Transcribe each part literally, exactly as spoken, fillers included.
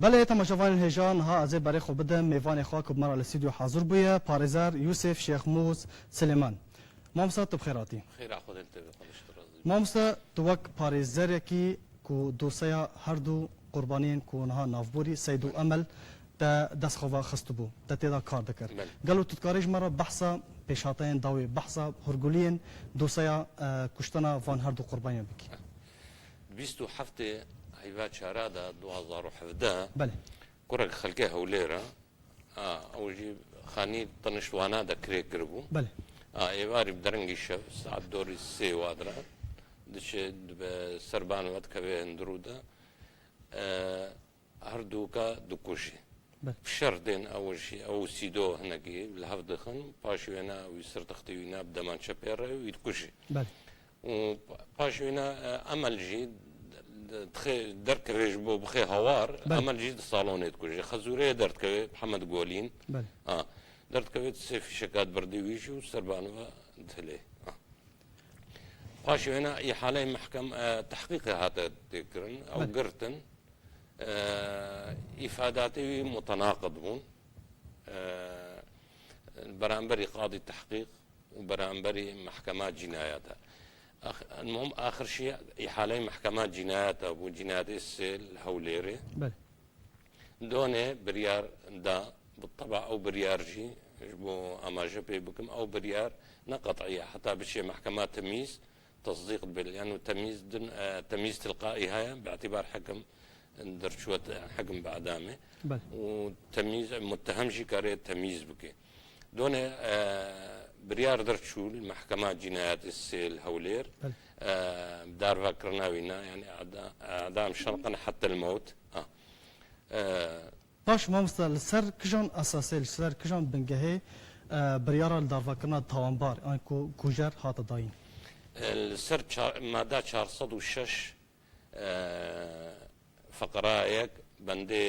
Belê, temaşevanên hêja, niha ez ê berê xwe bidim mêvanê xwe ku bi me re li stûdyo hazir bûye, parêzer Yûsif Şêxmûs Silêman. Mamosta, tu bi xêr hatî. Xêra Xwedê li te be, Xwedê ji te razî be. Mamosta, tu wek parêzerekî ku doseya her du qurbaniyên ku niha navborî Seyd û Emel te dest xwe ve xistibû, te tê de kar dikir. Belê. Gelo tu dikarî ji me re behsa pêşhateyên dawî, behsa hurguliyên doseya, e, kuştina van her du qurbaniyan bikî? Bîst û heftê heyva çara de du hazar û hevdeh, Belê. kurek xelkê Hewlêr e, a, ew jî xanî Tiniştwana de kirê kiribû. Belê. A, êvarî bi derengî şev, saet dorî sê wa dire, diçe dibe ser ban ve dikeve hundirû de, e, her duka dikujî. Belê. Bi şer tên ew jî, ew sîdo hinekî li hev dixin, paşê wêna wî ser textê wî na bi demançe pê re wî dikujî. Belê. Û pa-, paşê wêna, e, Emel jî d-, d-, dixê derkeve ji bo bixê hawar, Belê. Emel jî di salonê dikujê. Xezûreyê derdikeve, Hemed Golîn. Belê. Ha. Derdikeve sê fîşeka dibirdî wî jî û ser baniva dihilê. Ha. Paşê wêna îhaleyê mehkem-, e, tehqîqê hate têkirin. Ew Belê. girtin. E, îfadatê wî mutenaqid bûn. E, beramberî qadî tehqîq û beramberî mehkema cînayeta. Ax-, المهم, axir şî îhaleyê mehkema cînayeta bû, cînayetê sê li Hewlêrê. Belê. Donê biryar da, bi teba ew biryar jî, ji bo amaje pê bikim, ew biryar ne qet'î ye, heta biçê mehkema temîz, tesdîq dibe. Yanî temîz din, e, temîz tilqaî heye, bi îtîbar hekim derçûye te-, hekim bi edamê. Belê. Û temîz, muttehem jî kare temîz bike. Donê, e, biryar derçû li mehkema cînayetê sê li Hewlêr, Belê. e, darvekirina wî ne, yanî eda-, edam şenqin hetel mewt. Ha. E, Baş, mamoste, li ser kijan esasê, li ser kijan bingehê, e, biryara li darvekirina tawanbar, an ku kujer hate dayîn? E, li ser ça-, mada çar sed û şeş, e, feqra yek, bendê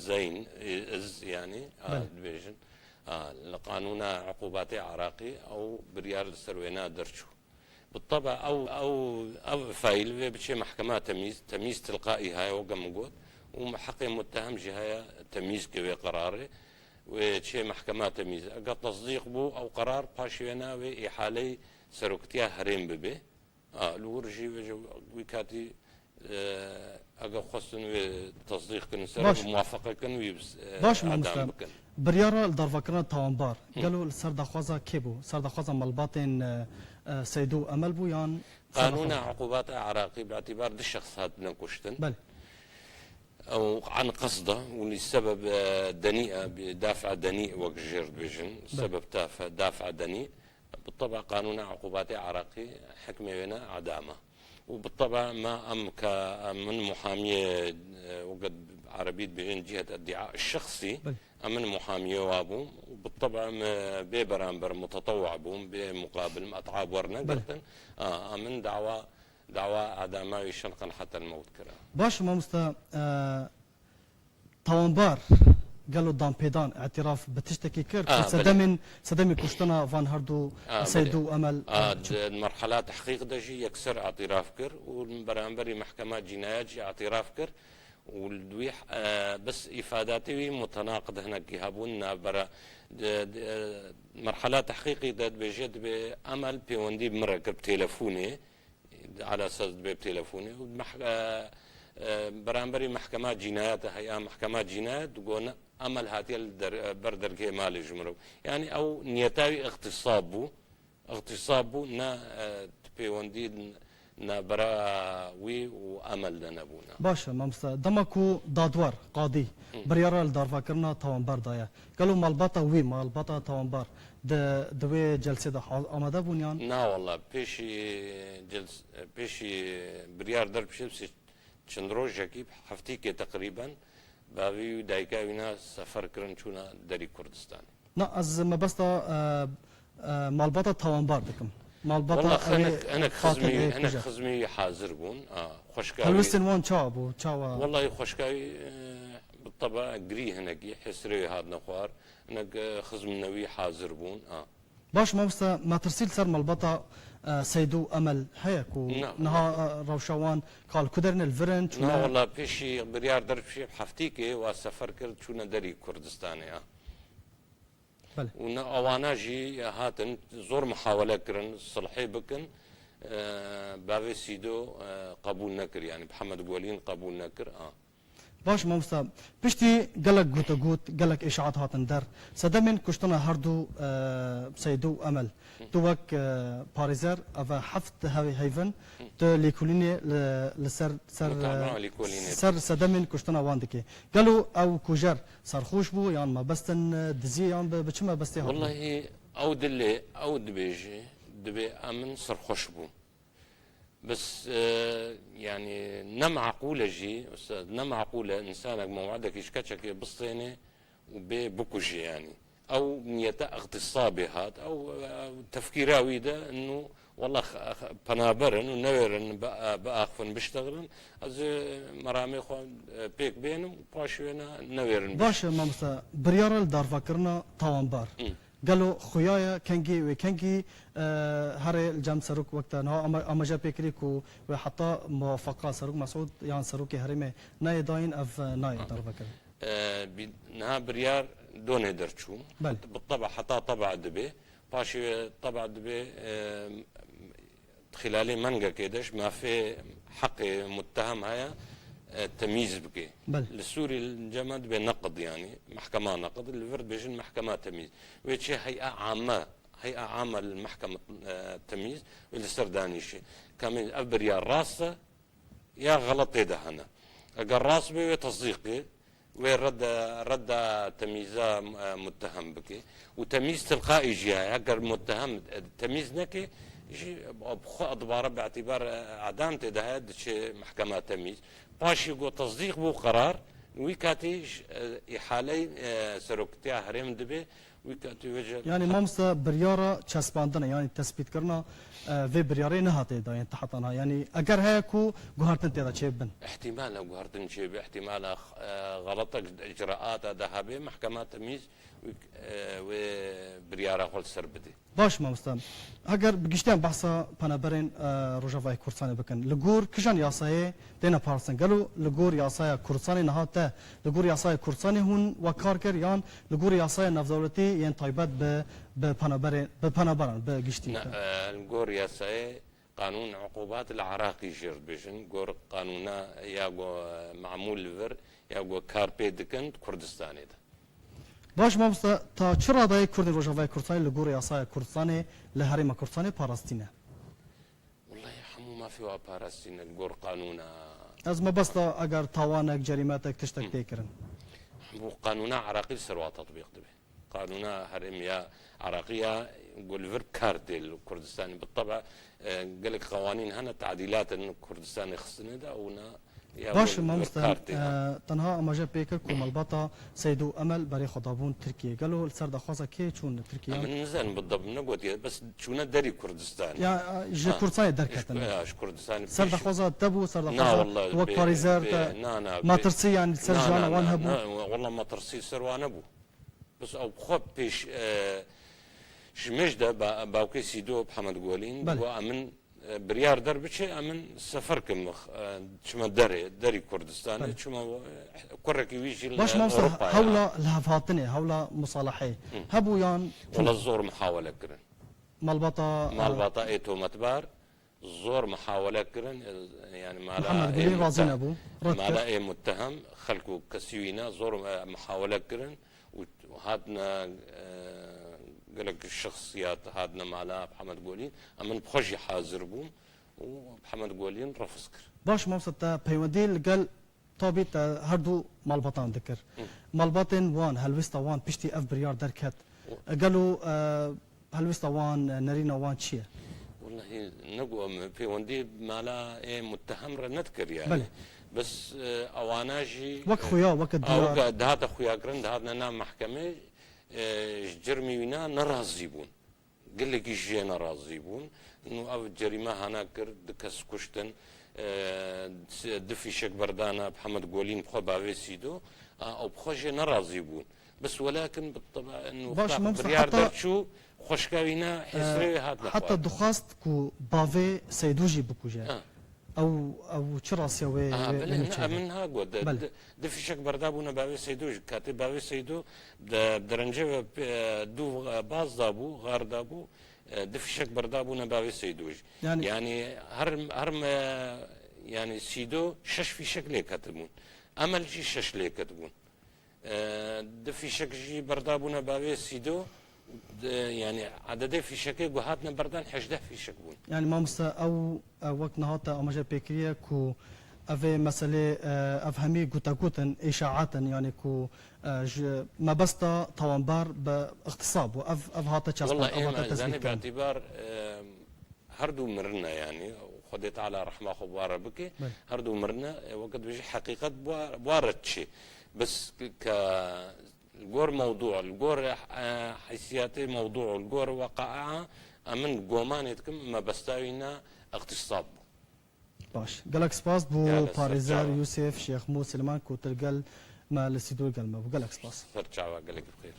zeyn, e, iz, yanî, a, Belê. dibêjin, a, li qanûna uqubatê Iraqî ew biryar li ser wêna derçû. Bi teba ew, ew, ev faîl vê biçê mehkema temîz, temîz tilqaî heye weke min got û heqê muttehem jî heye temîz ke wê qerarê wê çê mehkema temîz. Eger tesdîq bû ew qerar paşê wê navê îhaleyê seroktiya herêm bibe. A, li wir jî wê ji wî katî, e, eger xwestin wê tesdîq kin ser Baş. muwafaqe kin wî, e, Baş, edam mamoste. bikin. Biryara li darvekirina tawanbar, Hı. gelo li ser daxwaza kê bû? Ser daxwaza malbatên, e, e, Seydû Emel bû yan ser Qanûna daxwaza uqûbata Iraqî bi îtîbar du şexs hatine kuştin. Belê. Ew an qesda û li sebeb, e, denî, e, bi daf'a denî wek jêr dibêjin. Belê. Sebeb tafe, daf'a denî. Bi teba qanûna uqûbatê Iraqî hikmê wê ne edam e. Û bi teba me em ke, em min muhamiyê, e, weke erebî dibêjin cihet eddia şexsî, Belê. em min muhamiyê wa bûm. Û bi teba em, e, bê beramber mutetewwa bûm, bê muqabil em et'ab werne Belê. girtin. A, em min dawa, dawa edama wî şenqin hetel mewt kira. Baş, mamoste, e, Tawanbar, gelo danpêdan, îtiraf bi tiştekî kir ku A, belê. sedemên, sedemê kuştina van her du A, Seyd belê. û Emel, A, e, çi di merhala tehqîq de jî yekser îtiraf kir û li beramberî mehkema cînayet jî îtiraf kir û li wî, e, bes îfadatê wî mutenaqid hinekî hebûn navbera. Di, di, e, merhala tehqîqî de dibêje, dibê Emel pêwendî bi min re kir bi telefonê. Ala esas dibe bi telefonê û meh-, e, e, beramberî mehkema cînayet e, heya mehkema cînayet digot ne, Emel hatiye li der-, e, ber dergehê malê ji min re. Yanî ew niyeta wî îxtîsab bû. Îxtîsab bû, ne, e, pêwendî navbera wî û Emel de nebûne. Baş e, mamoste. Dema ku dadwer, qadî, Hı. biryara li darvekirina tawanbar daye, gelo malbata wî, malbata tawanbar di, di wê celsê de ha-, amade bûn yan? Na walla, pêşî cels-, pêşî biryar derbişe çend rojekî, heftîkê teqrîben, bavî û dayika wî na sefer kirin çûna derî Kurdistanê. Na, ez mebesta, e, e, malbata tawanbar dikim. Malbata Walla, ew ê hinek, hinek qatil, xizmî, ê hinek kujer. xizmî hazir bûn. A, xweşka wî Helwestên wan çawa bû? Çawa? Wallahî xweşka wî, e, bi teba girî hinekî, hesirê wî hatine xwar. Hinek, e, xizmîne wî hazir bûn. A. Baş mamoste, metirsî li ser malbata, e, Seydo û Emel heye ku Na, niha, na. e, rewşa wan kal ku derine li vir in, Na, çûne? Wala pêşî biryar der pêşî heftîkê wa sefer kir, çûne derî Kurdistanê ya. Belê. Û ne awana jî hatin zor muhawele kirin, sulhê bikin, e, bavê Sîdo, e, qebûl nekir, yani Mihemed Golîn qebûl nekir, a. Baş mamosta, piştî gelek gotegot, gelek îşaet hatin der. Sedemên kuştina her du, e, Seydo û Emel. Hı. Tu wek, e, parêzer, ev heft hevê heyvin, Hı. tu lêkolînê li, li ser, ser, Mutaba e, lêkolînê. ser sedemên kuştina wan dikê. Gelo ew kujer serxweş bû, yan mebestin, e, diziyê, yan bi, bi çi mebestê hatibû? Wellahî ew dilê, ew dibêje, dibê em in serxweş bû. Bes, e, yani ne maqûl e jî, ustad, ne maqûl e însanek mewedekî ji keçekê bistêne û bê bikujê yani. Ew niyete îxtisabê hat, ew, ew tefkîra wî de inu wela x-, x-, penaber in û newêrin bi, biaxifin biştexilin. Ez ê meramê xwe, e, pêk bênim û paşê wê ne, newêrin Baş e, biştexilin. Mamosta, biryara li darvekirina tawanbar. Hı. Gelo xuya ye kengî wê kengî, e, herê li cem serok wek te niha ama-, amaje pê kirî ku wê heta muwafaqa serok Mesûd yan serokê herêmê neyê dayîn ev, e, nayê darvekirin? E, bi-, niha biryar donê derçû. Belê. Bi teba heta teba dibe. Paşê wê teba dibe, e, Xilalê mengekê de ji mafê heqê muttehem heye, e, temîz bike. Belê. Li Sûrî li cema dibe neqd, yanî mehkema neqd, li vir dibêjin mehkema temîz. Wê çê hey'a ame, hey'a ame li mehkema, e, temîz, wê li ser danîşe. Kamî ev biryar rast e, ya xelet tê de hene. Eger rast be, wê tesdîqê, wê redda, redda temîza, e, muttehem bike. Û temîz tilqaî jî heye. Eger muttehem, e, temîz neke, jî bi xwe dibare bi îtîbar, e, edam tê de heye, diçe mehkema temîz. Paşî ku tesdîq bû qerar, wî katî ji, e, îhaleyê, e, seroktiya herêm dibe. Wî katî wê jî Yani mamoste, biryara çespandine, yani tespîtkirina, e, vê biryarê nehate dayîn te heta niha. Yani eger heye ku guhertin tê de çêbin? Îhtîmal e guhertin çêbe, îhtîmal e, e, xeletek ji icraata de hebe, mehkema temîz wî, e, wê biryara xwe li ser bide. Baş mamoste. Eger bi giştiyan behsa penaberên, e, Rojavayê Kurdistanê bikin, li gor kijan yasayê têne parastin? Gelo li gor yasaya Kurdistanê niha te li gor yasaya Kurdistanê hûn we kar kir yan li gor yasaya navdewletî yên taybet bi, bi penaberê, bi penaberan, bi giştî Ne, te? e, li gor yasayê qanûn uqubat li Iraqî jê re dibêjin, gor qanûna ya ku, e, mamûl li vir, ya ku kar pê dikin Kurdistanê de. Baş mamoste, ta çi radayê Kurdên Rojavayê Kurdistanê li gor yasaya Kurdistanê li Herêma Kurdistanê parastî ne? Wellahî hemû mafê wa parastî ne li gor qanûna. Ez mebesta eger tawanek, cerîmetek, tiştek Hı. tê kirin. Hemû qanûna Iraqî li ser wa tetbîq dibe. Qanûna herêmiya Iraqî ya ku li vir kar tê li Kurdistanê. Bi teba, e, gelek qewanîn hene, tadîlat in Kurdistanê xistine de, ew na Ya Baş e, wê mamoste, kar tê, ha. e, tenha amaje pê kir ku malbata Seydo û Emel berê xwe dabûn Tirkiyê. Gelo li ser daxwaza kê çûn li Tirkiye? Em nizanin bi dib negotiye, bes çûne derî Kurdistanê. Ya, e, ji Ha, Kurdistanê ji, derketin. ya, ji Kurdistanê Ser pêşî daxwaza te bû, ser Na, daxwaza wallahî, tu wek bê, parêzer bê, te na, na, bê. matirsî, yani li ser Na, jiyana na, wan na, hebû? na, walla matirsî ser wan nebû. Bes ew bi xwe pêş, e, ji mêj de ba-, bawkê Sîdo Mihemed Golîn Belê. got, em in, e, biryar der biçe, em in sefer kim, e, çime derê, derî Kurdistanê, Belê. çime, e, kurekî wî jî li Baş mamoste, Ewropa ya. hewla lihevhatinê, hewla musalaheyê Hı. hebû yan Wala zor muhawele kirin. malbata, e, Malbata ê tometbar, zor muhawele kirin, e, yani mala Mihemed ê Gulî razî mutte-, nebû, red mala kir. ê muttehem, xelk û kesî wî ne, zor, e, muhawele kirin û hatine, e, gelek şexsiyat hatine mala Mihemed Gulî. Em min bi xwe jî hazir bûn û Mihemed Gulî refz kir. Baş mamoste, te peywendî li gel Tabî te her du malbatan dikir. Hı. Malbatên wan, helwêsta wan piştî ev biryar derket. Hı. Gelo, e, helwêsta wan, e, nerîna wan çi ye? Wellahî, ne ku em peywendî mala ê muttehem re nedikir yani. Belê. Bes, e, ewana jî, Wek e, xuya, wek ew diyar. ke dihate xuyakirin, dihatine nav mehkemê, e, ji cirmî wîna nerazî bûn. Gelekî ji jê nerazî bûn. Nû ev cerîme hana kir, du kes kuştin, e, du fîşek berdana Mihemed Golîn bi xwe bavê Sîdo, a, ew bi xwe jê nerazî bûn. Bes welakin bi teba-, in Baş, wexta mamosta, biryar heta, derçû, xweşka wî ne, e, hêsirê wê hatine heta xwarin. Dixwast ku bavê Seydo jî bikuje. Ha. Ew, ew çi rastiya wê, Aha, wê, belê, wê ne, çêbe? Min ha got, de, Belê. de, di fîşek berdabûne bavê Seydo jî. Katê bavê Seydo de, di rence ve, e, dû, e, baz dabû, xar dabû, e, di fîşek berdabûne bavê Seydo jî. Yani Yani her, her me, yani Seydo şeş fîşek lê ketibûn. Emel jî şeş lê ketibûn. E, di fîşek jî berdabûne bavê Sîdo, di, yani ededê fîşekê ku hatine berdan hejdeh fîşek bûn. Yani mamoste, ew, e, wek niha te amaje pê kiriye ku ev ê meselê, e, ev hemî gutegut in, îşaet in, yani ku, e, ji mebesta tawanbar bi îxtisab bû. Ev, ev hate çaspand, Walla ev hate ême tesbît zanî kirin. Bîtibar, e, Her du mirine, yani Xwedê Teala rehma xwe bi wa re bike. Belê. Her du mirine, e, weke dibêje heqîqet bi wa, bi wa re diçe. Bes ke li gor mewdû, li gor, e, heysiyatê mewdû, li gor weqaia, em min gomanê dikim, mebesta wî ne îxtîsab bû. Baş. Gelek spas bo parêzer Yûsef Şêxmûd Silêman ku tu li gel me li stûdyo gel me bû. Gelek spas. Ser çava, gelek bi xêr.